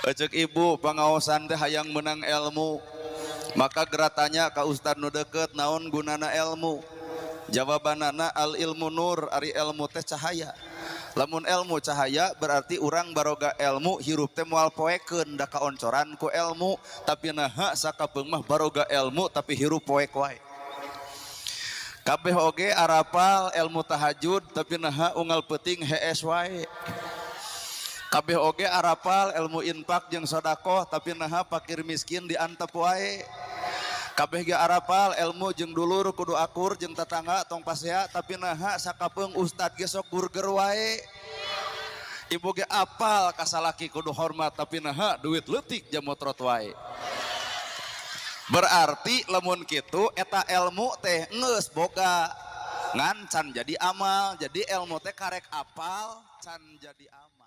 Cek ibu pangaosan teh hayang menang ilmu, maka geura tanya ka ustad nu deket, naon gunana ilmu? Jawabanana, al ilmu nur, ari ilmu teh cahaya. Lamun ilmu cahaya, berarti urang baroga ilmu hirup teh moal poekeun, da kaoncoran ku ilmu. Tapi naha sakapeung mah baroga ilmu tapi hirup poek wae? Kabeh oge arapal ilmu tahajud, tapi naha unggal peuting hees wae? Kabeh oge arapal ilmu infak jeung sodakoh, tapi naha pakir miskin diantep wae? Kabeh ge arapal ilmu jeung dulur kudu akur, jeung tetangga tong pasea, tapi naha sakapeung ustad ge sok burger wae? Ibu ge apal ka salaki kudu hormat, tapi naha duit leutik jamotrot wae? Berarti lamun kitu, eta ilmu teh geus boga ngan can jadi amal. Jadi ilmu teh karek apal, can jadi amal.